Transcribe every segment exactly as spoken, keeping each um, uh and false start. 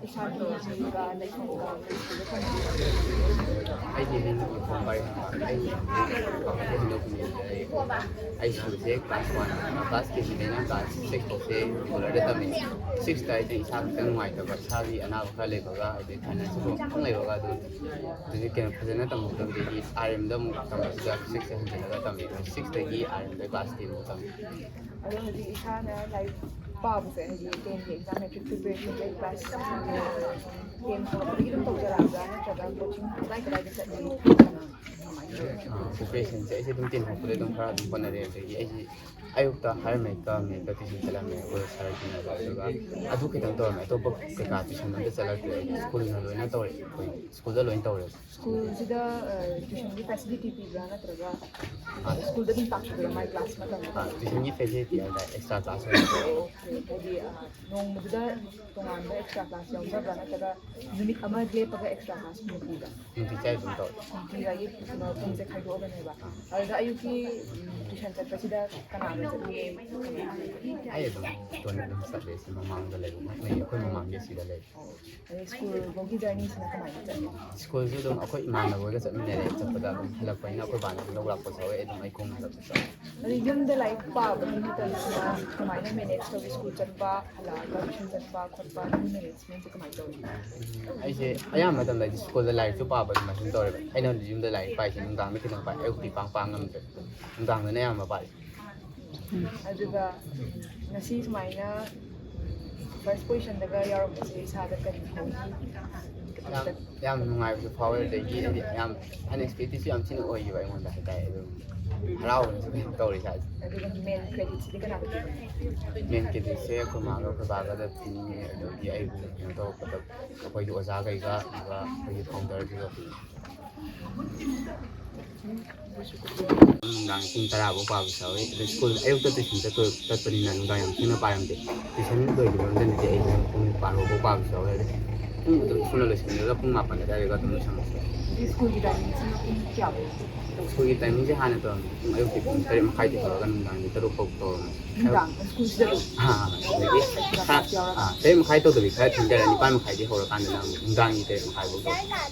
ꯏꯁꯥꯒꯤ ꯃꯤꯡꯒ ꯂꯩꯐꯝꯒ ꯁ꯭ꯀꯨꯜꯗ ꯇꯝꯕꯤꯕ? ꯑꯩꯒꯤ ꯃꯤꯡ ꯏꯐꯣꯝꯕꯥꯏ ꯍꯦꯟꯕ꯫ ꯑꯩ ꯀꯩꯅꯣ ꯀꯨꯝꯕꯤꯗ ꯑꯩ, ꯑꯩ ꯁ꯭ꯀꯨꯜꯁꯦ ꯀ꯭ꯂꯥꯁ ꯋꯥꯟ, ꯀ꯭ꯂꯥꯁ ꯀꯦ ꯖꯤꯗꯩꯅ ꯀ꯭ꯂꯥꯁ ꯁꯤꯛꯁ ꯐꯥꯎꯁꯦ ꯔꯤꯒꯨꯂꯔꯗ ꯇꯝꯃꯤ꯫ ꯁꯤꯛꯁꯇ ꯑꯩꯁꯦ ꯏꯁꯥ ꯈꯤꯇꯪ ꯅꯨꯡꯉꯥꯏꯇꯕ, ꯏꯁꯥꯒꯤ ꯑꯅꯥꯕ ꯈꯔ ꯂꯩꯕꯒ ꯑꯗꯩ ꯐꯥꯏꯅꯥꯟꯁꯤꯌꯦꯜ ꯈꯤꯇꯪ ꯂꯩꯕꯒ ꯑꯗꯨꯝ ꯍꯧꯖꯤꯛ ꯀꯩꯅꯣ ꯐꯖꯅ ꯇꯝꯍꯧꯗꯕꯗꯒꯤ ꯑꯥꯔ ꯑꯦꯝꯗ ꯑꯃꯨꯛ ꯇꯝꯕꯁꯤꯗ ꯁꯤꯛꯁꯇ ꯍꯟꯖꯤꯜꯂꯒ ꯇꯝꯃꯤ꯫ ꯁꯤꯛꯁꯇꯒꯤ ꯑꯥꯔ ꯑꯦꯝꯗ ꯀ꯭ꯂꯥꯁ ꯇꯦꯟ ꯐꯥꯎ ꯇꯝꯃꯤ꯫ ꯑꯗꯣ ꯍꯧꯖꯤꯛ ꯏꯁꯥꯅ ꯂꯥꯏꯔꯤꯛ ꯄꯥꯕꯁꯦ, ꯍꯥꯏꯗꯤ ꯇꯦꯟꯒꯤ ꯑꯦꯛꯖꯥꯝ ꯃꯦꯇ꯭ꯔꯤꯛ ꯄ꯭ꯔꯤꯄꯦꯔꯦꯁꯟꯒꯤ ꯀ꯭ꯂꯥꯁ ꯇꯦꯟ ꯍꯧꯔꯛꯄꯗꯒꯤ ꯑꯗꯨꯝ ꯇꯧꯖꯔꯛꯑꯕ꯭ꯔꯥ, ꯅꯠꯇ꯭ꯔꯒ ꯀꯣꯆꯤꯡ ꯀꯗꯥꯏ ꯀꯗꯥꯏꯗ ꯆꯠꯂꯤ? ꯀꯃꯥꯏꯅ ꯇꯧꯋꯤ? ꯄ꯭ꯔꯤꯄꯦꯔꯦꯁꯟꯁꯦ ꯑꯩꯁꯦ ꯑꯗꯨꯝ ꯇꯦꯟ ꯍꯧꯔꯛꯄꯗꯒꯤ ꯑꯗꯨꯝ ꯈꯔ ꯑꯗꯨꯝ ꯍꯣꯠꯅꯔꯦ꯫ ꯑꯗꯒꯤ ꯑꯩꯁꯦ ꯑꯌꯨꯛꯇ ꯍꯥꯏꯌꯔ ꯃꯦꯠꯀ ꯃꯦꯠꯀ ꯇ꯭ꯌꯨꯁꯟ ꯆꯠꯂꯝꯃꯦ ꯑꯩꯈꯣꯏ ꯁꯥꯔ ꯇꯤꯅꯒ꯫ ꯑꯗꯨꯒ ꯑꯗꯨ ꯈꯤꯇꯪ ꯇꯧꯔꯝꯃꯦ, ꯑꯇꯣꯞꯄ ꯀꯩꯀꯥ ꯇ꯭ꯌꯨꯁꯟ ꯑꯝꯇ ꯆꯠꯂꯛꯇ꯭ꯔꯦ꯫ ꯑꯩꯗꯤ ꯁ꯭ꯀꯨꯜꯅ ꯂꯣꯏꯅ ꯇꯧꯔꯦ, ꯑꯩꯈꯣꯏ ꯁ꯭ꯀꯨꯜꯗ ꯂꯣꯏꯅ ꯇꯧꯔꯦ꯫ ꯁ꯭ꯀꯨꯜꯁꯤꯗ, ꯑ, ꯇ꯭ꯌꯨꯁꯟꯒꯤ ꯐꯦꯁꯤꯂꯤꯇꯤ ꯄꯤꯕ꯭ꯔꯥ, ꯅꯠꯇ꯭ꯔꯒ, ꯑ, ꯁ꯭ꯀꯨꯜꯗ ꯑꯗꯨꯝ ꯇꯥꯛꯄꯤꯕ꯭ꯔꯥ ꯃꯥꯏ ꯀ꯭ꯂꯥꯁ ꯃꯇꯝꯗ? ꯑ, ꯇ꯭ꯌꯨꯁꯟꯒꯤ ꯐꯦꯁꯤꯂꯤꯇꯤ ꯍꯥꯏꯇꯥꯔꯦ, ꯑꯦꯛꯁꯇ꯭ꯔꯥ ꯀ꯭ꯂꯥꯁ ꯑꯣꯏꯅ ꯇꯧꯋꯦ꯫ ꯑꯣꯀꯦ, ꯍꯥꯏꯗꯤ, ꯑ, ꯅꯣꯡꯃꯗꯨꯗ ꯇꯣꯉꯥꯟꯕ ꯑꯦꯛꯁꯇ꯭ꯔꯥ ꯀ꯭ꯂꯥꯁ ꯌꯥꯎꯖꯕ꯭ꯔꯥ, ꯅꯠꯇ꯭ꯔꯒ ꯅꯨꯃꯤꯠ ꯑꯃ ꯂꯦꯞꯄꯒ ꯑꯦꯛꯁꯇ꯭ꯔꯥ ꯀ꯭ꯂꯥꯁ ꯑꯃꯨꯛ ꯄꯤꯕ꯭ꯔꯥ? ꯅꯨꯡꯇꯤ ꯆꯥꯏ ꯑꯗꯨꯝ ꯇꯧꯋꯦ꯫ ꯅꯨꯡꯇꯤꯖꯥꯏꯒꯤ, ꯑ, ꯄꯨꯡꯁꯦ ꯈꯥꯏꯗꯣꯛꯑꯒꯅꯦꯕ꯫ ꯑꯗꯨꯗ ꯑꯌꯨꯛꯀꯤ, ꯎꯝ, ꯇ꯭ꯌꯨꯁꯟ ꯆꯠꯄꯁꯤꯗ ꯀꯅꯥꯒ ꯆꯠꯂꯤ? ꯑꯩ ꯑꯗꯨꯝ ꯏꯇꯣꯟꯗ ꯑꯗꯨꯝ ꯆꯠꯂꯦ꯫ ꯁꯤ ꯃꯃꯥꯡꯗ ꯂꯩꯕꯃꯛꯅꯦ, ꯑꯩꯈꯣꯏ ꯃꯃꯥꯡꯒꯤ ꯁꯤꯗ ꯂꯩ꯫ ꯑꯗꯩ ꯁ꯭ꯀꯨꯜ ꯐꯥꯎꯒꯤ ꯖꯔꯅꯤꯁꯤꯅ ꯀꯃꯥꯏꯅ ꯆꯠꯂꯤ? ꯁ꯭ꯀꯨꯜꯁꯨ ꯑꯗꯨꯝ ꯑꯩꯈꯣꯏ ꯏꯃꯥꯟꯅꯕ ꯍꯣꯏꯒ ꯆꯠꯃꯤꯟꯅꯔꯦ꯫ ꯆꯠꯄꯗ ꯑꯗꯨꯝ ꯍꯜꯂꯛꯄꯅꯤꯅ ꯑꯩꯈꯣꯏ ꯕꯥꯅ ꯑꯗꯨꯝ ꯂꯧ ꯂꯥꯛꯄꯁꯨ ꯌꯥꯎꯋꯦ, ꯑꯗꯨꯝ ꯑꯩ ꯈꯣꯡꯅ ꯍꯜꯂꯛꯄꯁꯨ ꯌꯥꯎꯋꯦ꯫ ꯑꯗꯩ ꯌꯨꯝꯗ ꯂꯥꯏꯔꯤꯛ ꯄꯥꯕꯒꯤ ꯃꯇꯝꯁꯤꯅ ꯀꯃꯥꯏꯅ ꯃꯦꯅꯦꯖ ꯇꯧꯏ? ꯁ꯭ꯀꯨꯜ ꯆꯠꯄ, ꯍꯜꯂꯛꯑꯒ ꯇ꯭ꯌꯨꯁꯟ ꯆꯠꯄ ꯈꯣꯠꯄ, ꯑꯗꯨꯒꯤ ꯃꯦꯅꯦꯖꯃꯦꯟꯁꯦ ꯀꯃꯥꯏꯅ ꯇꯧꯏ? ꯑꯩꯁꯦ ꯑꯌꯥꯝꯕ ꯃꯇꯝꯗ ꯑꯩꯗꯤ ꯁ꯭ꯀꯨꯜꯗ ꯂꯥꯏꯔꯤꯛꯁꯨ ꯄꯥꯕ ꯑꯗꯨꯃꯥꯏꯅ ꯁꯨꯝ ꯇꯧꯔꯦꯕ꯫ ꯑꯩꯅ ꯌꯨꯝꯗ ꯂꯥꯏꯔꯤꯛ ꯄꯥꯏꯁꯦ ꯅꯨꯡꯗꯥꯡꯗ ꯈꯤꯇꯪ ꯄꯥꯏ, ꯑꯌꯨꯛꯇꯤ ꯄꯥꯡ ꯄꯥ ꯉꯝꯗ꯭ꯔꯦ꯫ ꯅꯨꯡꯗꯥꯡꯗꯅ ꯑꯌꯥꯝꯕ ꯄꯥꯏ꯫ ꯑꯗꯨꯒ ꯉꯁꯤ ꯁꯨꯃꯥꯏꯅ ꯐꯥꯔꯁ ꯄꯣꯖꯤꯁꯟꯗꯒ ꯌꯥꯎꯔꯛꯄꯁꯦ ꯏꯁꯥꯗ ꯀꯔꯤ ꯐꯥꯎꯏ? ꯌꯥꯝ, ꯌꯥꯝ ꯅꯨꯡꯉꯥꯏꯕꯁꯨ ꯐꯥꯎꯋꯦ, ꯑꯗꯒꯤ ꯍꯥꯏꯗꯤ ꯌꯥꯝ ꯑꯟꯑꯦꯛꯁꯄꯦꯛꯇꯦꯠꯁꯨ ꯌꯥꯝ ꯊꯤꯅ ꯑꯣꯏꯈꯤꯕ ꯑꯩꯉꯣꯟꯗ ꯍꯥꯏꯇꯥꯔꯦ꯫ ꯑꯗꯨꯝ ꯍꯔꯥꯎꯕꯁꯨ ꯌꯥꯝ ꯇꯧꯔꯤ ꯏꯁꯥꯁꯦ꯫ ꯑꯗꯨꯒ ꯃꯦꯟ ꯀ꯭ꯔꯦꯗꯤꯠꯁꯤꯗꯤ ꯀꯅꯥꯗ ꯄꯤꯒꯅꯤ? ꯃꯦꯟ ꯀ꯭ꯔꯦꯗꯤꯠꯁꯦ ꯑꯩꯈꯣꯏ ꯃꯥꯒ ꯑꯩꯈꯣꯏ ꯕꯥꯒꯗ ꯄꯤꯅꯤꯡꯉꯦ, ꯑꯗꯒꯤ ꯑꯩꯕꯨ ꯀꯩꯅꯣ ꯇꯧꯔꯛꯄꯗ ꯑꯩꯈꯣꯏꯒꯤ ꯑꯣꯖꯥꯈꯩꯒ, ꯑꯗꯨꯒ ꯑꯩꯈꯣꯏꯒꯤ ꯐꯥꯎꯟꯗꯔꯗꯨꯒ ꯄꯤꯅꯤꯡꯉꯦ꯫ ꯅꯨꯡꯗꯥꯡ ꯄꯨꯡ ꯇꯔꯥ ꯐꯥꯎ ꯄꯥꯕꯁꯨ ꯌꯥꯎꯋꯤ꯫ ꯑꯗꯨ ꯁ꯭ꯀꯨꯜ ꯑꯌꯨꯛꯇ ꯇ꯭ꯌꯨꯁꯟ ꯆꯠꯄ-, ꯆꯠꯄꯅꯤꯅ ꯅꯨꯡꯗꯥꯡ ꯌꯥꯝ ꯊꯦꯡꯅ ꯄꯥꯔꯝꯗꯦ꯫ ꯇ꯭ꯌꯨꯁꯟ ꯂꯣꯏꯈꯤꯕ ꯃꯇꯝꯗꯗꯤ ꯑꯩ ꯄꯨꯡ ꯕꯥꯔꯣ ꯐꯥꯎ ꯄꯥꯕꯁꯨ ꯌꯥꯎꯋꯦ꯫ ꯑꯗꯨ ꯄꯨꯡ ꯑꯗꯨꯝ ꯊꯨꯅ ꯂꯣꯏꯁꯤꯟꯈ꯭ꯔꯒ ꯄꯨꯡ ꯃꯥꯄꯟ ꯑꯗꯨꯋꯥꯏꯗꯒ ꯑꯗꯨꯝ ꯂꯣꯏꯁꯤꯜꯂꯁꯨ ꯌꯥꯏ꯫ ꯁ꯭ꯀꯨꯜꯒꯤ ꯇꯥꯏꯃꯤꯡꯁꯤꯅ ꯄꯨꯡ ꯀꯌꯥꯐꯥꯎ? ꯁ꯭ꯀꯨꯜꯒꯤ ꯇꯥꯏꯃꯤꯡꯁꯦ ꯍꯥꯟꯅ ꯇꯧꯔꯝꯃꯦ, ꯄꯨꯡ ꯑꯌꯨꯛꯀꯤ ꯄꯨꯡ ꯇꯔꯦꯠ ꯃꯈꯥꯏꯗꯒꯤ ꯍꯧꯔꯒ ꯅꯨꯡꯗꯥꯡꯒꯤ ꯇꯔꯨꯛ ꯐꯥꯎ ꯇꯧꯔꯝꯃꯦ꯫ ꯅꯨꯡꯗꯥꯡ ꯁ꯭ꯀꯨꯜꯁꯤꯗ ꯑꯗꯨꯝ? ꯑꯥ, ꯑꯗꯒꯤ Exam ꯈꯔ, ꯌꯥꯎꯔꯒ? ꯑꯥ, ꯇꯔꯦꯠ ꯃꯈꯥꯏ ꯇꯧꯗꯕꯤ ꯈꯔ ꯊꯦꯡꯊꯔꯦ, ꯅꯤꯄꯥꯟ ꯃꯈꯥꯏꯗꯒꯤ ꯍꯧꯔꯀꯥꯟꯗ ꯅꯪ ꯅꯨꯡꯗꯥꯡꯒꯤ ꯇꯔꯦꯠ ꯃꯈꯥꯏꯐꯥꯎ ꯇꯧꯔꯦ꯫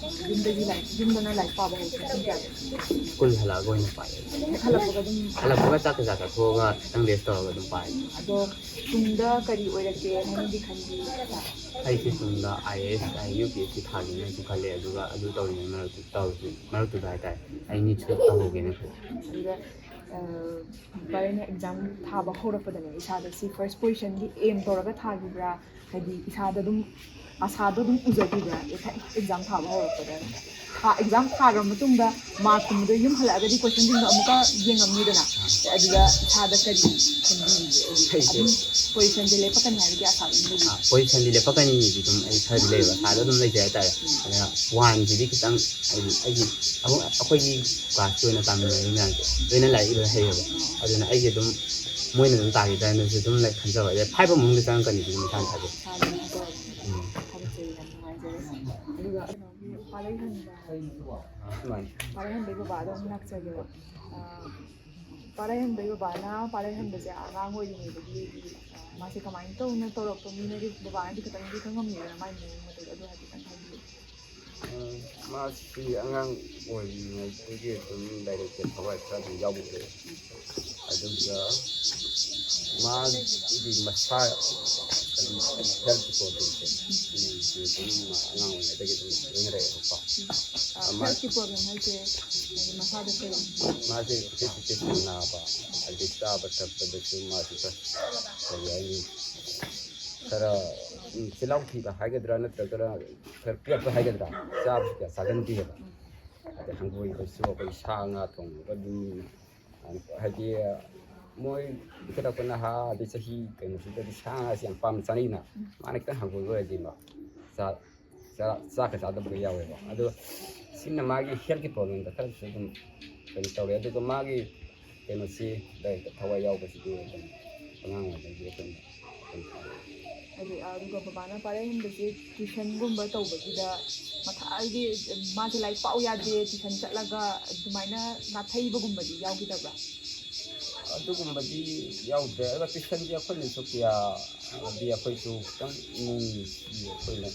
ꯌꯨꯝꯗꯒꯤ ꯂꯥꯏꯔꯤꯛ, ꯌꯨꯝꯗꯅ ꯂꯥꯏꯔꯤꯛ ꯄꯥꯕ ꯍꯧꯔꯛꯄ ꯄꯨꯡ ꯀꯌꯥꯗ? ꯁ꯭ꯀꯨꯜ ꯍꯜꯂꯛꯑꯒ ꯑꯣꯏꯅ ꯄꯥꯏꯌꯦ꯫ ꯍꯦꯛ ꯍꯜꯂꯛꯄꯒ ꯑꯗꯨꯝ? ꯍꯜꯂꯛꯄꯒ ꯆꯥꯛ ꯀꯩꯀꯥ ꯆꯥꯊꯣꯛꯑꯒ ꯈꯤꯇꯪ ꯔꯦꯁ ꯇꯧꯔꯒ ꯑꯗꯨꯝ ꯄꯥꯏ꯫ ꯑꯗꯣ ꯇꯨꯡꯗ ꯀꯔꯤ ꯑꯣꯏꯔꯛꯀꯦ ꯍꯥꯏꯅꯗꯤ ꯈꯟꯕꯤ? ꯑꯩꯁꯦ ꯇꯨꯡꯗ I A S, U P S C ꯊꯥꯒꯦꯅꯁꯨ ꯈꯜꯂꯦ, ꯑꯗꯨꯒ ꯑꯗꯨ ꯇꯧꯔꯤꯉꯩ ꯃꯔꯛꯇꯨ ꯇꯧꯔꯤꯁꯦ, ꯃꯔꯛꯇꯨꯗ ꯍꯥꯏꯇꯥꯔꯦ, ꯑꯩ ꯅꯤꯠꯁꯨ ꯇꯧꯍꯧꯒꯦꯅ ꯈꯜꯂꯦ꯫ ꯑꯗꯨꯗ ꯕꯥꯏꯅ ꯑꯦꯛꯖꯥꯝ ꯊꯥꯕ ꯍꯧꯔꯛꯄꯗꯅꯦ, ꯏꯁꯥꯗ ꯁꯤ ꯐꯥꯔꯁ ꯄꯣꯖꯤꯁꯟꯒꯤ ꯑꯦꯝ ꯇꯧꯔꯒ ꯊꯥꯈꯤꯕ꯭ꯔꯥ? ꯍꯥꯏꯗꯤ ꯏꯁꯥꯗ ꯑꯗꯨꯝ ꯑꯁꯥꯗꯣ ꯑꯗꯨꯝ ꯎꯖꯈꯤꯕ꯭ꯔꯥ? ꯑꯦꯛꯖꯥꯝ ꯊꯥꯕ ꯍꯧꯔꯛꯄꯗ? ꯊꯥ ꯑꯦꯛꯖꯥꯝ ꯊꯥꯈ꯭ꯔ ꯃꯇꯨꯡꯗ ꯃꯥꯔꯛꯀꯨꯝꯕꯗꯣ ꯌꯨꯝ ꯍꯜꯂꯛꯑꯒꯗꯤ ꯀꯣꯏꯁꯟꯁꯤꯡꯗꯣ ꯑꯃꯨꯛꯀ ꯌꯦꯡꯉꯝꯅꯤꯗꯅ, ꯑꯗꯨꯗ ꯏꯁꯥꯗ ꯀꯔꯤ ꯈꯟꯕꯤꯔꯤꯒꯦ? ꯍꯧꯖꯤꯛ ꯑꯩꯁꯦ ꯑꯗꯨꯝ ꯄꯣꯖꯤꯁꯟꯁꯦ ꯂꯦꯞꯄꯛꯀꯅꯤ ꯍꯥꯏꯕꯒꯤ ꯑꯁꯥ ꯑꯗꯨꯝ ꯂꯩꯕꯤꯕ꯭ꯔꯥ? ꯄꯣꯖꯤꯁꯟꯗꯤ ꯂꯦꯞꯄꯛꯀꯅꯤꯗꯤ ꯑꯗꯨꯝ ꯑꯩ ꯈꯔꯗꯤ ꯂꯩꯕ, ꯑꯁꯥꯗ ꯑꯗꯨꯝ ꯂꯩꯖꯩ ꯍꯥꯏꯇꯥꯔꯦ꯫ ꯑꯗꯨꯅ ꯋꯥꯟꯁꯤꯗꯤ ꯈꯤꯇꯪ, ꯍꯥꯏꯗꯤ ꯑꯩꯒꯤ ꯑꯃꯨꯛ ꯑꯩꯈꯣꯏꯒꯤ ꯀ꯭ꯂꯥꯁꯀꯤ ꯑꯣꯏꯅ ꯇꯥꯃꯤꯟꯅꯔꯤꯕ ꯃꯌꯥꯝꯁꯦ ꯂꯣꯏꯅ ꯂꯥꯏꯔꯤꯛ ꯂꯣꯏ ꯍꯩꯌꯦꯕ, ꯑꯗꯨꯅ ꯑꯩꯁꯦ ꯑꯗꯨꯝ ꯃꯣꯏꯅ ꯑꯗꯨꯝ ꯇꯥꯈꯤ ꯇꯥꯔꯦꯅꯁꯨ ꯑꯗꯨꯝ ꯂꯩ ꯈꯟꯖꯕ, ꯑꯗꯩ ꯐꯥꯏꯚ ꯃꯅꯨꯡꯗ ꯆꯪꯉꯛꯀꯅꯤꯗꯤ ꯑꯗꯨꯝ ꯏꯁꯥꯅ ꯊꯥꯖꯩ꯫ ꯏꯁꯥꯗ ꯑꯗꯨꯝ ꯍꯥꯏꯗꯣꯔꯛꯑꯕꯅꯤꯅ ꯎꯝ꯫ ꯊꯥꯒꯠꯆꯔꯤ, ꯌꯥꯝ ꯅꯨꯡꯉꯥꯏꯖꯔꯦ꯫ ꯑꯗꯨꯒ ꯄꯥꯂꯩꯍꯟꯕ, ꯃꯥꯅꯤ꯫ ꯄꯥꯂꯩꯍꯟꯕꯒꯤ ꯕꯕꯥꯗꯣ ꯑꯃꯨꯛ ꯂꯥꯛꯆꯒꯦꯕ꯫ ꯑꯥ, ꯄꯥꯂꯩꯍꯟꯕꯒꯤ ꯕꯕꯥꯅ ꯄꯥꯂꯩꯍꯟꯕꯁꯦ ꯑꯉꯥꯡ ꯑꯣꯏꯔꯤꯉꯩꯗꯒꯤ, ꯑꯥ, ꯃꯥꯁꯦ ꯀꯃꯥꯏꯅ ꯇꯧꯅ ꯇꯧꯔꯛꯄ ꯃꯤꯅꯗꯤ ꯕꯕꯥꯅꯗꯤ ꯈꯤꯇꯪꯗꯤ ꯈꯪꯉꯝꯅꯤꯗꯅ ꯃꯥꯏ ꯃꯑꯣꯡ ꯃꯇꯧꯗꯣ, ꯑꯗꯨ ꯍꯥꯏꯐꯦꯠꯇꯪ ꯍꯥꯏꯕꯤꯌꯨ꯫ ꯎꯝ, ꯃꯥꯁꯤ ꯑꯉꯥꯡ ꯑꯣꯏꯔꯤꯉꯩꯗꯒꯤ ꯑꯗꯨꯝ ꯂꯥꯏꯔꯤꯛꯇ ꯊꯋꯥꯏ ꯈꯔ ꯑꯗꯨꯝ ꯌꯥꯎꯕ ꯑꯣꯏ꯫ ꯑꯗꯨꯒ ꯃꯥꯒꯤ ꯃꯁꯥ ꯍꯦꯜꯠꯀꯤ ꯄ꯭ꯔꯣꯕ꯭ꯂꯦꯝꯁꯦ, ꯁꯤꯁꯦ ꯑꯗꯨꯝ ꯑꯉꯥꯡ ꯑꯣꯏꯔꯤꯉꯩꯗꯒꯤ ꯑꯗꯨꯝ ꯂꯣꯏꯅꯔꯛꯑꯦꯕꯀꯣ꯫ ꯍꯦꯜꯠꯀꯤ ꯄ꯭ꯔꯣꯕ꯭ꯂꯦꯝ ꯍꯥꯏꯁꯦ ꯍꯥꯏꯗꯤ ꯃꯁꯥꯗ ꯀꯔꯤ? ꯃꯥꯁꯦ ꯍꯧꯖꯤꯛ ꯍꯧꯖꯤꯛ ꯅꯥꯕ, ꯑꯗꯩ ꯆꯥꯕ ꯊꯛꯄꯗꯁꯨ ꯃꯥꯁꯦ ꯈꯔ, ꯀꯔꯤ ꯍꯥꯏꯅꯤ, ꯈꯔ, ꯎꯝ, ꯆꯤꯜꯍꯥꯎ ꯊꯤꯕ ꯍꯥꯏꯒꯗ꯭ꯔꯥ, ꯅꯠꯇ꯭ꯔꯒꯅ ꯈꯔ ꯄꯦꯠꯄ ꯍꯥꯏꯒꯗ꯭ꯔꯥ, ꯆꯥꯕꯁꯨ ꯀꯌꯥ ꯆꯥꯒꯟꯗꯦꯕ꯫ ꯑꯗꯩ ꯍꯪꯒꯣꯏꯕꯁꯨ ꯑꯩꯈꯣꯏ ꯁꯥ ꯉꯥ ꯊꯣꯡꯕꯒ ꯑꯗꯨꯝ, ꯍꯥꯏꯗꯤ, ꯃꯣꯏ ꯏꯟꯈꯠꯂꯛꯄ ꯅꯍꯥ ꯑꯗꯩ ꯆꯍꯤ ꯀꯩꯅꯣꯁꯤꯗꯗꯤ ꯁꯥ ꯉꯥꯁꯦ ꯌꯥꯝ ꯄꯥꯝꯅ ꯆꯥꯅꯩꯅ, ꯃꯥꯅ ꯈꯤꯇꯪ ꯍꯪꯒꯣꯏꯕ ꯑꯣꯏꯔꯗꯤꯕ ꯆꯥ-, ꯆꯥ-, ꯆꯥꯛꯀ ꯆꯥꯗꯕꯒ ꯌꯥꯎꯋꯦꯕ꯫ ꯑꯗꯣ ꯁꯤꯅ ꯃꯥꯒꯤ ꯍꯦꯜꯠꯀꯤ ꯄ꯭ꯔꯣꯕ꯭ꯂꯦꯝꯗ ꯈꯔꯁꯨ ꯑꯗꯨꯝ ꯀꯩꯅꯣ ꯇꯧꯔꯦ꯫ ꯑꯗꯨꯒ ꯃꯥꯒꯤ ꯀꯩꯅꯣꯁꯤ, ꯂꯥꯏꯔꯤꯛꯇ ꯊꯋꯥꯏ ꯌꯥꯎꯕꯁꯤꯗꯤ ꯑꯗꯨꯝ ꯑꯉꯥꯡ ꯑꯣꯏꯔꯤꯉꯩꯗꯒꯤ ꯑꯗꯨꯝ ꯀꯩꯅꯣ ꯇꯧꯋꯦ꯫ ꯍꯥꯏꯗꯤ, ꯑꯗꯨꯒ ꯕꯕꯥꯅ ꯄꯥꯔꯩꯍꯟꯕꯁꯦ ꯇ꯭ꯌꯨꯁꯟꯒꯨꯝꯕ ꯇꯧꯕꯒꯤꯗ ꯃꯊꯥ, ꯍꯥꯏꯗꯤ, ꯃꯥꯁꯦ ꯂꯥꯏꯔꯤꯛ ꯄꯥꯎ ꯌꯥꯗꯦ, ꯇ꯭ꯌꯨꯁꯟ ꯆꯠꯂꯒ ꯑꯗꯨꯃꯥꯏꯅ ꯅꯥꯊꯩꯕꯒꯨꯝꯕꯗꯤ ꯌꯥꯎꯈꯤꯗꯕ꯭ꯔꯥ? ꯑꯗꯨꯒꯨꯝꯕꯗꯤ ꯌꯥꯎꯗ꯭ꯔꯦ꯫ ꯑꯗꯨꯒ ꯇ꯭ꯌꯨꯁꯟꯗꯤ ꯑꯩꯈꯣꯏꯅꯁꯨ ꯀꯌꯥ, ꯍꯥꯏꯗꯤ, ꯑꯩꯈꯣꯏꯁꯨ ꯈꯤꯇꯪ ꯏꯃꯨꯡꯒꯤ ꯑꯩꯈꯣꯏꯅ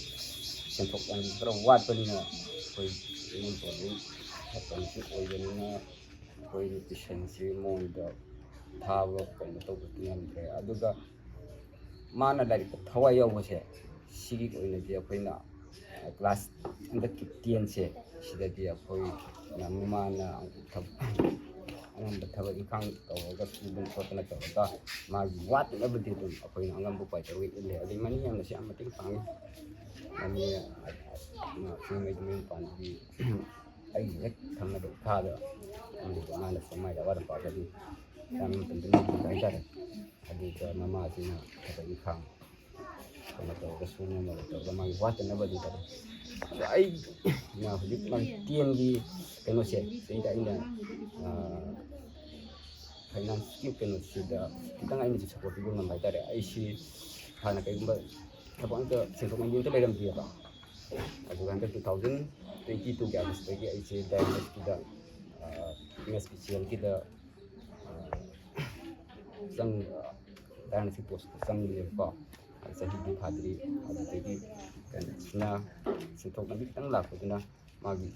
ꯁꯦꯟꯊꯣꯛ ꯂꯝꯕꯤ ꯈꯔ ꯋꯥꯠꯄꯅꯤꯅ, ꯑꯩꯈꯣꯏ ꯏꯃꯨꯡ ꯄ꯭ꯔꯣꯕ꯭ꯂꯦꯝ ꯈꯔ ꯀꯟꯐ꯭ꯂꯤꯛ ꯑꯣꯏꯕꯅꯤꯅ, ꯑꯩꯈꯣꯏꯅ ꯇ꯭ꯌꯨꯁꯟꯁꯤ ꯃꯉꯣꯟꯗ ꯊꯥꯕ ꯀꯩꯅꯣ ꯇꯧꯕꯗꯤ ꯉꯝꯗ꯭ꯔꯦ꯫ ꯑꯗꯨꯒ ꯃꯥꯅ ꯂꯥꯏꯔꯤꯛꯇ ꯊꯋꯥꯏ ꯌꯥꯎꯕꯁꯦ, ꯁꯤꯒꯤ ꯑꯣꯏꯅꯗꯤ ꯑꯩꯈꯣꯏꯅ ꯀ꯭ꯂꯥꯁ ꯍꯟꯗꯛꯀꯤ ꯇꯦꯟꯁꯦ, ꯁꯤꯗꯗꯤ ꯑꯩꯈꯣꯏꯅ ꯃꯃꯥꯅ ꯊꯕꯛ, ꯑꯉꯝꯕ ꯊꯕꯛ ꯏꯪꯈꯥꯡ ꯇꯧꯔꯒ, ꯁꯨꯗꯅ ꯈꯣꯠꯇꯅ ꯇꯧꯔꯒ, ꯃꯥꯒꯤ ꯋꯥꯠꯇꯅꯕꯗꯤ ꯑꯗꯨꯝ ꯑꯩꯈꯣꯏꯅ ꯑꯉꯝꯕ ꯎꯄꯥꯏ ꯇꯧꯔꯒ ꯏꯜꯂꯦ꯫ ꯑꯗꯩ ꯃꯅꯤ ꯌꯥꯝꯅꯁꯨ ꯌꯥꯝ ꯃꯇꯦꯡ ꯄꯥꯡꯉꯤ꯫ ꯃꯅꯤ, ꯑ, ꯑ, ꯁꯤꯡꯃꯩꯗ ꯃꯌꯨꯝ ꯄꯥꯟꯕꯒꯤ ꯑꯩꯒꯤ ꯍꯦꯛ ꯊꯪꯅꯕ ꯏꯈꯥꯗ ꯑꯃꯗ ꯃꯥꯅ ꯁꯦꯛꯃꯥꯏꯗ ꯑꯋꯥꯠ ꯑꯄꯥꯗ ꯑꯗꯨꯝ ꯌꯥꯝ ꯃꯇꯝꯗ ꯅꯨꯡꯁꯤꯕ ꯍꯥꯏꯇꯥꯔꯦ꯫ ꯑꯗꯨꯒ ꯃꯃꯥꯁꯤꯅ ꯊꯕꯛ ꯏꯪꯈꯥꯡ ꯀꯩꯅꯣ ꯇꯧꯔꯒ, ꯁꯨ ꯅꯣꯝꯃꯒ ꯇꯧꯔꯒ ꯃꯥꯒꯤ ꯋꯥꯠꯇꯅꯕ ꯑꯗꯨꯝ ꯇꯧꯔꯦ꯫ ꯑꯗꯣ ꯑꯩꯅ ꯍꯧꯖꯤꯛ ꯃꯥꯒꯤ ꯇꯦꯟꯒꯤ ꯀꯩꯅꯣꯁꯦ, ꯁꯤꯗꯩꯗ ꯑꯩꯅ, ꯑ, ꯐꯥꯏꯅꯥꯟꯁꯀꯤ ꯀꯩꯅꯣꯁꯤꯗ ꯈꯤꯇꯪ ꯑꯩꯅꯁꯨ ꯁꯞꯄꯣꯔꯠ ꯄꯤꯕ ꯉꯝꯕ ꯍꯥꯏꯇꯥꯔꯦ꯫ ꯑꯩꯁꯤ ꯍꯥꯟꯅ ꯀꯩꯒꯨꯝꯕ ꯊꯕꯛ ꯑꯝꯇ, ꯁꯦꯟꯊꯣꯛ ꯂꯝꯕꯤ ꯑꯝꯇ ꯂꯩꯔꯝꯗꯦꯕ꯫ ꯑꯗꯨꯒ ꯍꯟꯗꯛ two thousand twenty two ꯒꯤ August ꯇꯒꯤ ꯑꯩꯁꯦ ꯗꯥꯏꯃꯟꯁꯀꯤꯗ, ꯑ, ꯑꯦꯝ ꯑꯦꯁ ꯄꯤ ꯁꯤ ꯑꯦꯜꯒꯤꯗ, ꯑ, ꯆꯪ-, ꯗꯥꯏꯃꯟꯁꯀꯤ ꯄꯣꯁꯇ ꯆꯪꯕꯅꯦꯕꯀꯣ꯫ ꯑ, ꯆꯍꯤꯗꯤ ꯐꯥꯗ꯭ꯔꯤ꯫ ꯑꯗꯨꯗꯒꯤ ꯀꯩꯅꯣꯁꯤꯅ, ꯁꯦꯟꯊꯣꯛ ꯂꯝꯕꯤ ꯈꯤꯇꯪ ꯂꯥꯛꯄꯗꯨꯅ ꯃꯥꯒꯤ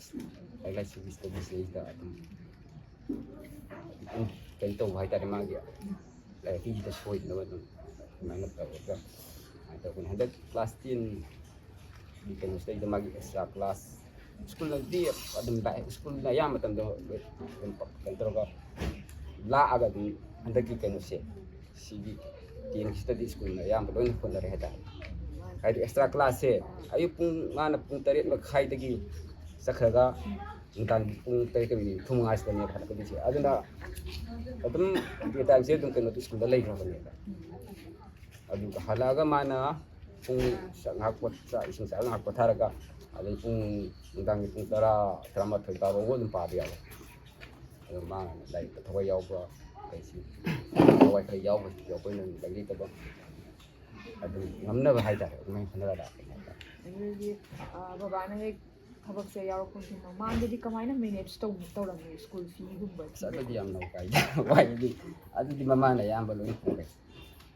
ꯂꯥꯏꯔꯤꯛ ꯂꯥꯏꯁꯨꯒꯤ ꯁ꯭ꯇꯗꯤꯁꯤꯗꯩꯗ ꯑꯗꯨꯝ, ꯑꯗꯨꯝ ꯀꯩꯅꯣ ꯇꯧꯕ ꯍꯥꯏꯇꯥꯔꯦ, ꯃꯥꯒꯤ ꯂꯥꯏꯔꯤꯛꯀꯤꯁꯤꯗ ꯁꯣꯏꯗꯅꯕ ꯑꯗꯨꯝ ꯑꯗꯨꯃꯥꯏꯅ ꯇꯧꯔꯒ ꯑꯗꯨꯃꯥꯏꯅ ꯇꯧꯕꯅꯤ꯫ ꯍꯟꯗꯛ ꯀ꯭ꯂꯥꯁ ꯇꯦꯟꯒꯤ ꯀꯩꯅꯣꯁꯤꯗꯩꯗ ꯃꯥꯒꯤ ꯑꯦꯛꯁꯇ꯭ꯔꯥ ꯀ꯭ꯂꯥꯁ, ꯁ꯭ꯀꯨꯜꯅꯗꯤ ꯑꯗꯨꯝ ꯂꯥꯛꯑꯦ, ꯁ꯭ꯀꯨꯜꯅ ꯑꯌꯥꯝꯕ ꯃꯇꯝꯗ ꯑꯗꯨꯝ ꯀꯩꯅꯣ ꯇꯧꯔꯒ ꯂꯥꯛꯑꯒ ꯑꯗꯨꯝ ꯍꯟꯗꯛꯀꯤ ꯀꯩꯅꯣꯁꯦ, ꯁꯤꯒꯤ ꯇꯦꯟꯁꯤꯗꯗꯤ ꯁ꯭ꯀꯨꯜꯅ ꯑꯌꯥꯝꯕ ꯂꯣꯏꯅ ꯍꯣꯠꯅꯔꯦ ꯍꯥꯏꯇꯥꯔꯦ꯫ ꯍꯥꯏꯗꯤ ꯑꯦꯛꯁꯇ꯭ꯔꯥ ꯀ꯭ꯂꯥꯁꯁꯦ ꯑꯌꯨꯛ ꯄꯨꯡ, ꯃꯥꯅ ꯄꯨꯡ ꯇꯔꯦꯠ ꯃꯈꯥꯏꯗꯒꯤ ꯆꯠꯈ꯭ꯔꯒ ꯅꯨꯡꯗꯥꯡ ꯄꯨꯡ ꯇꯔꯦꯠꯀ ꯃꯤꯅꯤꯠ ꯅꯤꯐꯨ ꯃꯉꯥꯁꯤꯗꯅꯦ ꯍꯜꯂꯛꯀꯗꯣꯏꯁꯦ꯫ ꯑꯗꯨꯅ ꯑꯗꯨꯝ ꯗꯦ ꯇꯥꯏꯝꯁꯦ ꯑꯗꯨꯝ ꯀꯩꯅꯣ ꯁ꯭ꯀꯨꯜꯗ ꯂꯩꯈ꯭ꯔꯕꯅꯦꯕ꯫ ꯑꯗꯨꯒ ꯍꯜꯂꯛꯑꯒ ꯃꯥꯅ ꯄꯨꯡ ꯉꯥꯏꯍꯥꯛ ꯄꯣꯠ-, ꯆꯥꯛ ꯏꯁꯤꯡ ꯆꯥꯔꯒ ꯉꯥꯏꯍꯥꯛ ꯄꯣꯊꯥꯔꯒ, ꯑꯗꯩ ꯄꯨꯡ, ꯅꯨꯡꯗꯥꯡꯒꯤ ꯄꯨꯡ ꯇꯔꯥ, ꯇꯔꯥꯃꯥꯊꯣꯏ, ꯕꯥꯔꯣ ꯐꯥꯎ ꯑꯗꯨꯝ ꯄꯥꯕ ꯌꯥꯎꯋꯦ꯫ ꯑꯗꯣ ꯃꯥ ꯂꯥꯏꯔꯤꯛꯇ ꯊꯋꯥꯏ ꯌꯥꯎꯕ, ꯀꯩꯁꯤ ꯊꯋꯥꯏ ꯈꯔ ꯌꯥꯎꯕꯁꯤꯁꯨ ꯑꯩꯈꯣꯏꯅ ꯂꯥꯏꯔꯤꯛ ꯂꯩꯇꯕ ꯑꯗꯨꯝ ꯉꯝꯅꯕ ꯍꯥꯏꯇꯥꯔꯦ, ꯑꯗꯨꯃꯥꯏꯅ ꯈꯟꯅꯔ ꯂꯥꯛꯄꯅꯦ ꯍꯥꯏꯇꯥꯔꯦ꯫ ꯑꯗꯨꯗꯤ ꯑ, ꯕꯕꯥꯅ ꯍꯦꯛ ꯊꯕꯛꯁꯦ ꯌꯥꯎꯔꯛꯄꯁꯦ ꯃꯃꯥꯡꯗꯗꯤ ꯀꯃꯥꯏꯅ ꯃꯦꯅꯦꯖ ꯇꯧ ꯇꯧꯔꯝꯃꯤ ꯁ꯭ꯀꯨꯜ ꯐꯤꯒꯨꯝꯕ ꯑꯁ ꯑꯗꯨꯗꯤ ꯌꯥꯝ ꯅꯧ ꯀꯥꯏꯗ ꯋꯥꯏꯗꯤ꯫ ꯑꯗꯨꯗꯤ ꯃꯃꯥꯅ ꯑꯌꯥꯝꯕ ꯂꯣꯏꯅ ꯄꯨꯔꯦ꯫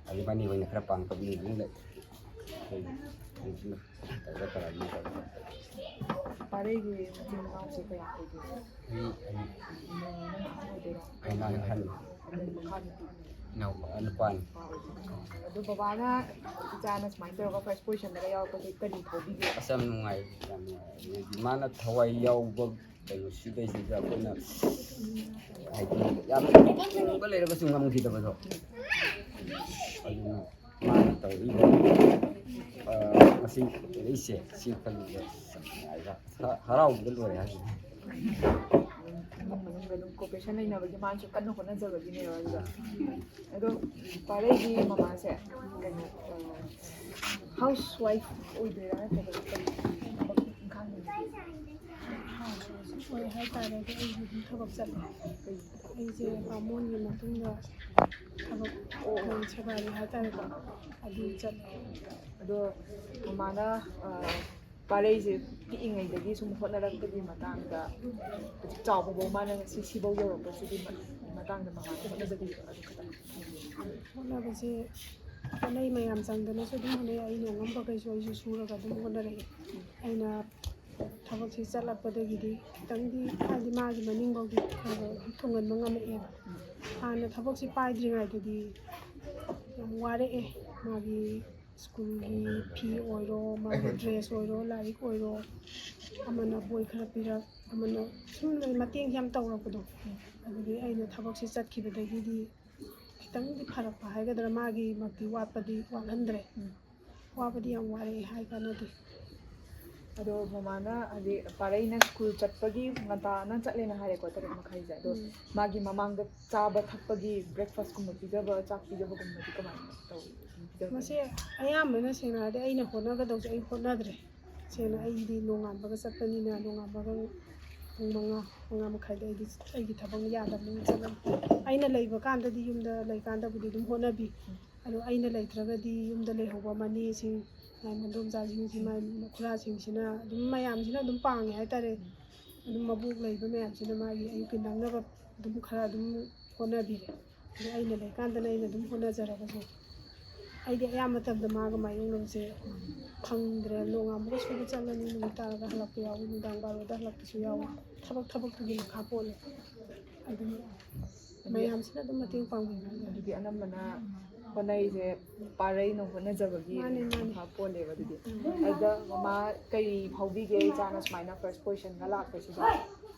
ꯑꯗꯨ ꯃꯅꯤ ꯑꯣꯏꯅ ꯈꯔ ꯄꯥꯡ ꯇꯧꯕꯤꯕꯅꯤꯅ ꯑꯩꯈꯣꯏ ꯇꯧꯔ ꯇꯧꯔ ꯑꯗꯨꯝ ꯇꯧꯔꯦ꯫ ꯄꯥꯔꯩꯒꯤ ꯃꯆꯤꯟ ꯃꯅꯥꯎꯁꯦ ꯀꯌꯥ ꯑꯣꯏꯒꯦ? ꯃꯤ ꯑꯅꯤ꯫ ꯅꯪ ꯑꯍꯟ ꯑꯣꯏꯗꯣꯏꯔꯣ? ꯑꯩꯅ ꯑꯍꯟ꯫ ꯑꯗꯩ ꯃꯈꯥ ꯅꯨꯄꯤ? ꯏꯅꯥꯎ ꯅꯨꯄꯥꯅꯤ꯫ ꯑꯗꯣ ꯕꯕꯥꯅ ꯏꯆꯥꯅ ꯁꯨꯃꯥꯏꯅ ꯇꯧꯔꯒ ꯐꯥꯔꯁ ꯄꯣꯖꯤꯁꯟꯗꯒ ꯌꯥꯎꯔꯛꯄꯁꯦ ꯀꯔꯤ ꯐꯥꯎꯕꯤꯒꯦ? ꯑꯁ ꯌꯥꯝ ꯅꯨꯡꯉꯥꯏ, ꯌꯥꯝ ꯅꯨꯡꯉꯥꯏ꯫ ꯃꯥꯅ ꯊꯋꯥꯏ ꯌꯥꯎꯕ ꯀꯩꯅꯣ ꯁꯤꯗꯩꯁꯤꯗ ꯑꯩꯈꯣꯏꯅ ꯍꯥꯏꯗꯤ ꯌꯥꯝ ꯂꯨꯕ ꯂꯩꯔꯒꯁꯨ ꯉꯝꯈꯤꯗꯕꯗꯣ꯫ ꯑꯗꯨꯅ ꯃꯥꯅ ꯇꯧꯔꯤꯕ ꯃꯁꯤ ꯂꯩꯁꯦ ꯁꯤ ꯈꯜꯂꯤꯕ ꯍꯔꯥꯎꯕꯗ ꯂꯣꯏꯔꯦ ꯍꯥꯏꯁꯤꯅꯤ꯫ ꯏꯃꯨꯡ ꯃꯅꯨꯡꯗ ꯑꯗꯨꯝ ꯀꯣꯄꯔꯦꯁꯟ ꯂꯩꯅꯕꯒꯤ ꯃꯥꯅꯁꯨ ꯀꯟꯅ ꯍꯣꯠꯅꯖꯕꯒꯤꯅꯦꯕ꯫ ꯑꯗꯨꯗ ꯑꯗꯣ ꯄꯥꯔꯩꯒꯤ ꯃꯃꯥꯁꯦ ꯀꯩꯅꯣ ꯍꯥꯎꯁ ꯋꯥꯏꯐ ꯑꯣꯏꯗꯣꯏꯔꯥ ꯅꯠꯇ꯭ꯔꯒ ꯀꯔꯤ ꯊꯕꯛ ꯏꯪꯈꯥꯡ ꯂꯩꯕꯒꯦ? ꯍꯥꯎꯁ ꯋꯥꯏꯐ ꯑꯣꯏ ꯍꯥꯏꯇꯥꯔꯦ꯫ ꯑꯗꯣ ꯑꯩꯁꯨ ꯑꯗꯨꯝ ꯊꯕꯛ ꯆꯠꯂꯦ꯫ ꯑꯩꯁꯦ ꯕꯥꯃꯣꯟꯒꯤ ꯃꯇꯨꯡꯗ ꯊꯕꯛ ꯁꯦꯕꯥꯔꯤ ꯍꯥꯏꯇꯥꯔꯦꯀꯣ, ꯑꯗꯨ ꯆꯠꯂꯦ꯫ ꯑꯗꯣ ꯃꯃꯥꯅ ꯄꯥꯔꯩꯁꯦ ꯄꯤꯛꯏꯉꯩꯗꯒꯤ ꯁꯨꯝ ꯍꯣꯠꯅꯔꯛꯄꯒꯤ ꯃꯇꯥꯡꯗ ꯍꯧꯖꯤꯛ ꯆꯥꯎꯕꯐꯥꯎ ꯃꯥꯅ ꯉꯁꯤ ꯁꯤꯐꯧ ꯌꯧꯔꯛꯄꯁꯤꯒꯤ ꯃꯇꯥꯡꯗ ꯃꯃꯥꯅ ꯍꯣꯠꯅꯖꯈꯤꯕꯗꯣ ꯑꯗꯨ ꯈꯤꯇꯪ ꯈꯪꯕꯤꯌꯨ꯫ ꯍꯣꯠꯅꯕꯁꯦ ꯑꯅꯩ ꯃꯌꯥꯝ ꯆꯪꯗꯅꯁꯨ ꯑꯗꯨꯝ ꯍꯣꯠꯅꯩ꯫ ꯑꯩꯅ ꯉꯝꯕꯈꯩꯁꯨ ꯑꯩꯁꯨ ꯁꯨꯔꯒ ꯑꯗꯨꯝ ꯍꯣꯠꯅꯔꯛꯑꯦ꯫ ꯑꯩꯅ ꯊꯕꯛꯁꯤ ꯆꯠꯂꯛꯄꯗꯒꯤꯗꯤ ꯈꯤꯇꯪꯗꯤ ꯍꯥꯏꯗꯤ ꯃꯥꯒꯤ ꯃꯅꯤꯡꯐꯥꯎꯗꯤ ꯈꯔ ꯈꯔ ꯑꯗꯨꯝ ꯊꯨꯡꯍꯟꯕ ꯉꯝꯃꯛꯑꯦꯕ꯫ ꯍꯥꯟꯅ ꯊꯕꯛꯁꯤ ꯄꯥꯏꯗ꯭ꯔꯤꯉꯩꯗꯗꯤ ꯌꯥꯝ ꯋꯥꯔꯛꯑꯦ꯫ ꯃꯥꯒꯤ ꯁ꯭ꯀꯨꯜꯒꯤ ꯐꯤ ꯑꯣꯏꯔꯣ, ꯃꯥꯒꯤ ꯗ꯭ꯔꯦꯁ ꯑꯣꯏꯔꯣ, ꯂꯥꯏꯔꯤꯛ ꯑꯣꯏꯔꯣ, ꯑꯃꯅ ꯕꯣꯏ ꯈꯔ ꯄꯤꯔꯛ, ꯑꯃꯅ ꯁꯨꯝ ꯃꯇꯦꯡ ꯌꯥꯝ ꯇꯧꯔꯛꯄꯗꯣ꯫ ꯑꯗꯨꯗꯤ ꯑꯩꯅ ꯊꯕꯛꯁꯤ ꯆꯠꯈꯤꯕꯗꯒꯤꯗꯤ ꯈꯤꯇꯪꯗꯤ ꯐꯔꯛꯄ ꯍꯥꯏꯒꯗ꯭ꯔꯥ, ꯃꯥꯒꯤꯃꯛꯇꯤ ꯋꯥꯠꯄꯗꯤ ꯋꯥꯠꯍꯟꯗ꯭ꯔꯦ꯫ ꯋꯥꯕꯗꯤ ꯌꯥꯝ ꯋꯥꯔꯛꯑꯦ ꯍꯥꯏ ꯀꯥꯟꯅꯗꯦ꯫ ꯑꯗꯣ ꯃꯃꯥꯅ ꯍꯥꯏꯗꯤ ꯄꯥꯔꯩꯅ ꯁ꯭ꯀꯨꯜ ꯆꯠꯄꯒꯤ ꯉꯟꯇꯥꯅ ꯆꯠꯂꯦꯅ ꯍꯥꯏꯔꯦꯀꯣ, ꯇꯔꯦꯠ ꯃꯈꯥꯏꯁꯦ꯫ ꯑꯗꯣ ꯎꯝ꯫ ꯃꯥꯒꯤ ꯃꯃꯥꯡꯗ ꯆꯥꯕ ꯊꯛꯄꯒꯤ ꯕ꯭ꯔꯦꯛꯐꯥꯁꯀꯨꯝꯕ ꯄꯤꯖꯕ, ꯆꯥꯛ ꯄꯤꯖꯕꯒꯨꯝꯕꯗꯤ ꯀꯃꯥꯏꯅ ꯇꯧꯏ? ꯄꯤꯖꯕ? ꯃꯁꯤ ꯑꯌꯥꯝꯕꯅ ꯁꯦꯡꯅ ꯍꯥꯏꯔꯗꯤ ꯑꯩꯅ ꯍꯣꯠꯅꯒꯗꯧꯁꯦ ꯑꯩ ꯍꯣꯠꯅꯗ꯭ꯔꯦ꯫ ꯁꯦꯡꯅ ꯑꯩꯗꯤ ꯅꯣꯡꯉꯥꯟꯕꯒ ꯆꯠꯄꯅꯤꯅ ꯅꯣꯡꯉꯥꯟꯕꯒ ꯄꯨꯡ ꯃꯉꯥ, ꯃꯉꯥ ꯃꯈꯥꯏꯗ ꯑꯩꯗꯤ ꯑꯩꯒꯤ ꯊꯕꯛ ꯌꯥꯗꯕꯅꯤꯅ ꯆꯠꯂꯝ꯫ ꯑꯩꯅ ꯂꯩꯕ ꯀꯥꯟꯗꯗꯤ ꯌꯨꯝꯗ ꯂꯩꯀꯥꯟꯗꯕꯨꯗꯤ ꯑꯗꯨꯝ ꯍꯣꯠꯅꯕꯤ꯫ ꯑꯗꯣ ꯑꯩꯅ ꯂꯩꯇ꯭ꯔꯒꯗꯤ ꯌꯨꯝꯗ ꯂꯩꯍꯧꯕ ꯃꯅꯦꯁꯤꯡ, ꯃꯥꯏ ꯃꯗꯣꯝꯆꯥꯁꯤꯡꯁꯤ, ꯃꯥꯏ ꯃꯈꯨꯔꯥꯁꯤꯡꯁꯤꯅ ꯑꯗꯨꯝ, ꯃꯌꯥꯝꯁꯤꯅ ꯑꯗꯨꯝ ꯄꯥꯡꯉꯦ ꯍꯥꯏꯇꯥꯔꯦ꯫ ꯑꯗꯨꯝ ꯃꯕꯣꯛ ꯂꯩꯕ ꯃꯌꯥꯝꯁꯤꯅ ꯃꯥꯒꯤ ꯑꯌꯨꯛꯀꯤ ꯅꯪꯅꯕ ꯑꯗꯨꯝ ꯈꯔ ꯑꯗꯨꯝ ꯍꯣꯠꯅꯕꯤꯔꯦ꯫ ꯑꯗꯣ ꯑꯩꯅ ꯂꯩꯀꯥꯟꯗꯅ ꯑꯩꯅ ꯑꯗꯨꯝ ꯍꯣꯠꯅꯖꯔꯒꯁꯨ, ꯑꯩꯗꯤ ꯑꯌꯥꯝꯕ ꯃꯇꯝꯗ ꯃꯥꯒ ꯃꯥꯌꯣꯛꯅꯕꯁꯦ ꯐꯪꯗ꯭ꯔꯦ꯫ ꯅꯣꯡꯉꯥꯟꯕꯒ ꯁꯨꯕ ꯆꯠꯂꯅꯤ, ꯅꯨꯃꯤꯠ ꯇꯥꯔꯒ ꯍꯜꯂꯛꯄ ꯌꯥꯎꯏ, ꯅꯨꯡꯗꯥꯡ ꯕꯥꯔꯣꯗ ꯍꯜꯂꯛꯄꯁꯨ ꯌꯥꯎꯏ꯫ ꯊꯕꯛ ꯊꯕꯛꯇꯨꯒꯤ ꯃꯈꯥ ꯄꯣꯜꯂꯦ꯫ ꯑꯗꯨꯝ ꯃꯌꯥꯝꯁꯤꯅ ꯑꯗꯨꯝ ꯃꯇꯦꯡ ꯄꯥꯡꯕꯤꯕ꯫ ꯑꯗꯨꯗꯤ ꯑꯅꯝꯕꯅ ꯍꯣꯠꯅꯩꯁꯦ ꯄꯥꯔꯩꯅ ꯍꯣꯠꯅꯖꯕꯒꯤ ꯃꯥꯅꯦ, ꯃꯥꯅꯦ꯫ ꯃꯈꯥ ꯄꯣꯜꯂꯦꯕ꯫ ꯑꯗꯨꯗꯤ ꯎꯝ꯫ ꯑꯗ ꯃꯃꯥ ꯀꯔꯤ ꯐꯥꯎꯕꯤꯒꯦ, ꯏꯆꯥꯅ ꯁꯨꯃꯥꯏꯅ ꯐꯥꯔꯁ ꯄꯣꯖꯤꯁꯟꯒ ꯂꯥꯛꯄꯁꯤꯗ?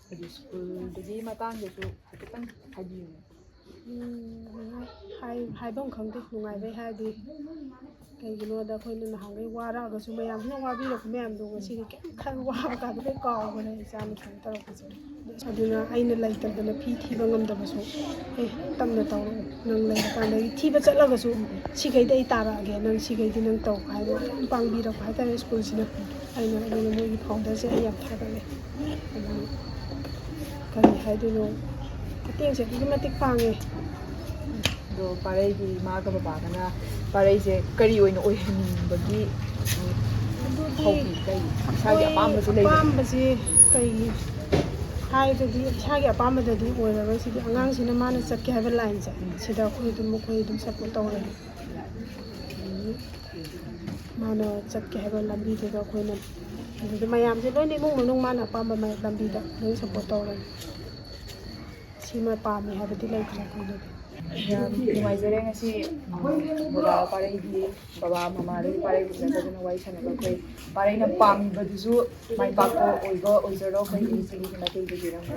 ꯍꯥꯏꯗꯤ ꯁ꯭ꯀꯨꯜꯗꯨꯒꯤ ꯃꯇꯥꯡꯗꯁꯨ ꯍꯥꯏꯐꯦꯠꯇꯪ ꯍꯥꯏꯕꯤꯌꯨꯅꯦ꯫ ꯎꯝ, ꯍꯥꯏ-, ꯍꯥꯏꯐꯝ ꯈꯪꯗꯦ, ꯅꯨꯡꯉꯥꯏꯕꯩ ꯍꯥꯏꯔꯗꯤ꯫ ꯀꯩꯒꯤꯅꯣꯗ ꯑꯩꯈꯣꯏꯅ ꯅꯍꯥꯟꯈꯩ ꯋꯥꯔꯛꯑꯒꯁꯨ, ꯃꯌꯥꯝꯁꯤꯅ ꯋꯥꯕꯤꯔꯛꯄ ꯃꯌꯥꯝꯗꯣ ꯉꯁꯤꯗꯤ ꯀꯩꯝ ꯈꯟ-, ꯋꯥꯕ ꯀꯥꯗꯣ ꯂꯣꯏ ꯀꯥꯎꯈ꯭ꯔꯦ ꯏꯆꯥꯅ ꯁꯨꯃꯥꯏꯅ ꯇꯧꯔꯛꯄꯁꯦ꯫ ꯑꯗꯨꯅ ꯑꯩꯅ ꯂꯩꯇꯗꯅ ꯐꯤ ꯊꯤꯕ ꯉꯝꯗꯕꯁꯨ, ꯑꯦ, ꯇꯞꯅ ꯇꯧꯔꯛꯑꯣ, ꯅꯪ ꯂꯩꯔꯀꯥꯟꯗ ꯑꯩ ꯊꯤꯕ ꯆꯠꯂꯒꯁꯨ ꯁꯤꯈꯩꯗꯤ ꯑꯩ ꯇꯥꯔꯛꯑꯒꯦ, ꯅꯪ ꯁꯤꯈꯩꯗꯤ ꯅꯪ ꯇꯧ ꯍꯥꯏꯕ ꯌꯥꯝ ꯄꯥꯡꯕꯤꯔꯛꯄ ꯍꯥꯏꯇꯥꯔꯦ ꯁ꯭ꯀꯨꯜꯁꯤꯅ꯫ ꯑꯩꯅ ꯑꯗꯨꯅ ꯃꯣꯏꯒꯤ ꯐꯥꯎꯟꯗꯔꯁꯦ ꯑꯩ ꯌꯥꯝ ꯊꯥꯒꯠꯂꯦ꯫ ꯑꯗꯨ ꯀꯔꯤ ꯍꯥꯏꯗꯣꯏꯅꯣ, ꯃꯇꯦꯡꯁꯦ ꯑꯗꯨꯛꯀꯤ ꯃꯇꯤꯛ ꯄꯥꯡꯉꯦ꯫ ꯑꯗꯣ ꯄꯥꯔꯩꯒꯤ ꯏꯃꯥꯒ ꯕꯕꯥꯒꯅ ꯄꯥꯔꯩꯁꯦ ꯀꯔꯤ ꯑꯣꯏꯅ ꯑꯣꯏꯍꯟꯅꯤꯡꯕꯒꯤ ꯑꯗꯨꯗꯤ ꯍꯧꯕꯤ? ꯀꯔꯤ ꯏꯁꯥꯒꯤ ꯑꯩꯈꯣꯏ ꯑꯄꯥꯝꯕꯁꯨ ꯂꯩꯕ? ꯑꯄꯥꯝꯕꯁꯤ ꯀꯩ ꯍꯥꯏꯔꯒꯗꯤ ꯏꯁꯥꯒꯤ ꯑꯄꯥꯝꯕꯗꯗꯤ ꯑꯣꯏꯔꯔꯣꯏ꯫ ꯁꯤꯗꯤ ꯑꯉꯥꯡꯁꯤꯅ ꯃꯥꯅ ꯆꯠꯀꯦ ꯍꯥꯏꯕ ꯂꯥꯏꯟꯁꯦ, ꯁꯤꯗ ꯑꯩꯈꯣꯏ ꯑꯗꯨꯝ, ꯑꯩꯈꯣꯏ ꯑꯗꯨꯝ ꯁꯞꯄꯣꯔꯠ ꯇꯧꯔꯅꯤ꯫ ꯃꯥꯅ ꯆꯠꯀꯦ ꯍꯥꯏꯕ ꯂꯝꯕꯤꯗꯨꯗ ꯑꯩꯈꯣꯏꯅ, ꯑꯗꯨꯗ ꯃꯌꯥꯝꯁꯦ ꯂꯣꯏꯅ ꯏꯃꯨꯡ ꯃꯅꯨꯡ ꯃꯥꯅ ꯑꯄꯥꯝꯕ ꯃꯥꯏ ꯂꯝꯕꯤꯗ ꯂꯣꯏ ꯁꯞꯄꯣꯔꯠ ꯇꯧꯔꯅꯤ꯫ ꯁꯤꯃ ꯄꯥꯝꯃꯤ ꯍꯥꯏꯕꯗꯤ ꯂꯩꯇ꯭ꯔꯦ ꯑꯩꯈꯣꯏꯗꯗꯤ꯫ ꯌꯥꯝ ꯅꯨꯡꯉꯥꯏꯖꯔꯦ ꯉꯁꯤ, ꯎꯝ, ꯕꯕꯥ ꯄꯥꯔꯩꯒꯤ, ꯕꯕꯥ ꯃꯃꯥꯗꯒꯤ ꯄꯥꯔꯩꯒꯤ ꯅꯠꯇꯗꯅ ꯋꯥꯔꯤ ꯁꯥꯟꯅꯕ ꯑꯩꯈꯣꯏ ꯄꯥꯔꯩꯅ ꯄꯥꯝꯃꯤꯕꯗꯨꯁꯨ ꯃꯥꯏ ꯄꯥꯛꯄ ꯑꯣꯏꯕ ꯑꯣꯏꯖꯔꯣ ꯑꯩꯈꯣꯏꯒꯤ ꯁꯤꯒꯤ ꯃꯇꯦꯡ ꯄꯤꯕꯤꯔꯝꯕ꯫